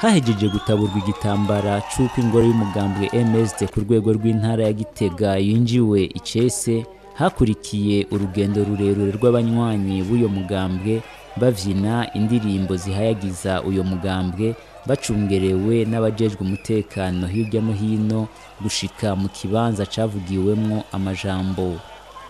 Hahejeje gutaburwa igitambara c'uko ingoro y'umugambwe MSD ku rwego rw'intara ya Gitega yinjiwe icese, hakurikiye urugendo rurerure rw'abanywanyi b'uyo mugambwe bavyina indirimbo zihayagiza uyo mugambwe, bacungerewe n'abajejwe umutekano hirya no hino gushika mu kibanza cavugiwemwo amajambo.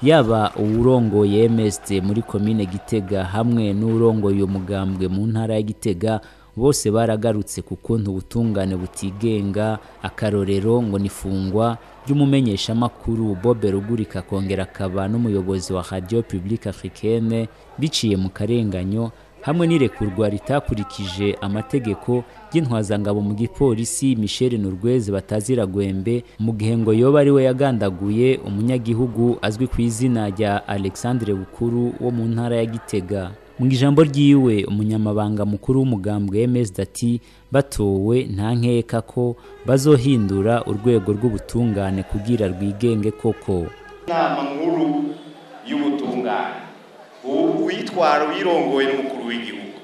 Yaba uwurongoye MSD muri komine Gitega hamwe n'uwurongoye uyo mugambwe mu ntara ya Gitega bose baragarutse ku kuntu ubutungane butigenga. Akarorero ngo nifungwa ry'umumenyeshamakuru Bob Rugurika, akongera akaba n'umuyobozi wa Radio Publique Africaine, biciye mu karenganyo, hamwe n'irekurwa ritakurikije amategeko ry'intwazangabo mu gipolisi Michel Nurweze batazira Gwembe, mu gihe ngo yoba ari we yagandaguye umunyagihugu azwi ku izina rya Alexandre Bukuru wo mu ntara ya Gitega. Mu ijambo ryiwe, umunyamabanga mukuru w'umugambwe MSD ati batowe nta nkeka ko bazohindura urwego rw'ubutungane kugira rwigenge koko. Inama nkuru y'ubutungane uwitwara uyirongoye n'umukuru w'igihugu,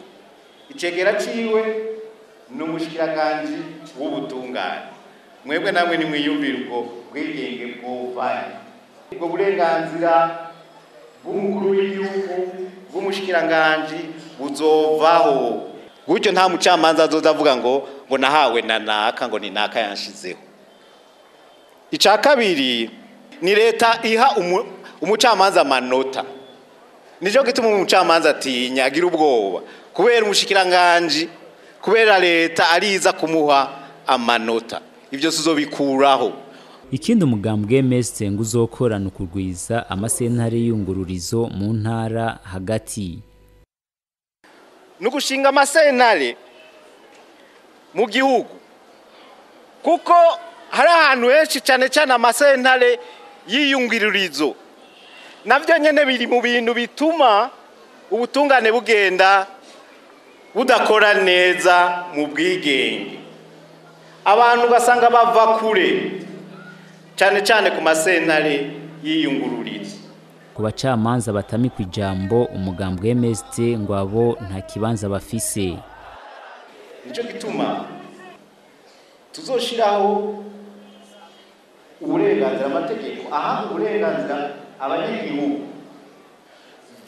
icegera ciwe n'umushikiranganji w'ubutungane. Mwebwe namwe nimwiyumvire ubwo bwigenge bwovanye, ubwo burenganzira bw'umukuru w'igihugu, bw'umushikiranganji buzovaho. Gutyo nta mucamanza azoza avuga ngo nahawe na naka, ngo ni naka yanshizeho. Ica kabiri ni leta iha umucamanza amanota. Nico gituma umucamanza atinya, agira ubwoba kubera umushikiranganji, kubera leta ariza kumuha amanota. Ivyo tuzobikuraho. Ikindi umugambwe MSD ngo uzokora ni ukugwiza amasentare y'iyungururizo mu ntara hagati. Ni ugushinga amasentare mu gihugu, kuko hari ahantu henshi cyane cyane amasentare y'iyungururizo navyo nyene biri mu bintu bituma ubutungane bugenda budakora neza mu bwigenge. Abantu ugasanga bava kure cyane cyane ku masentare y'iyungururizo. Ku bacamanza batamikwa ijambo, umugambwe MSD ngo abo nta kibanza bafise. Nico gituma tuzoshiraho uburenganzira, amategeko aha uburenganzira abanyagihugu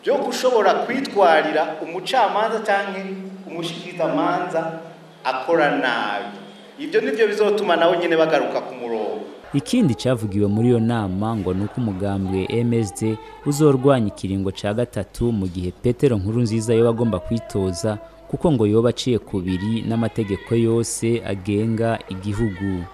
byo gushobora kwitwarira umucamanza canke umushikirizamanza akora nabi. Ivyo nivyo bizotuma nawe nyene bagaruka ku murongo. Ikindi cavugiwe muri iyo nama ngo nuko umugambwe MSD uzorwanya ikiringo ca gatatu mu gihe Petero Nkurunziza yoba agomba kwitoza, kuko ngo yoba aciye kubiri n'amategeko yose agenga igihugu.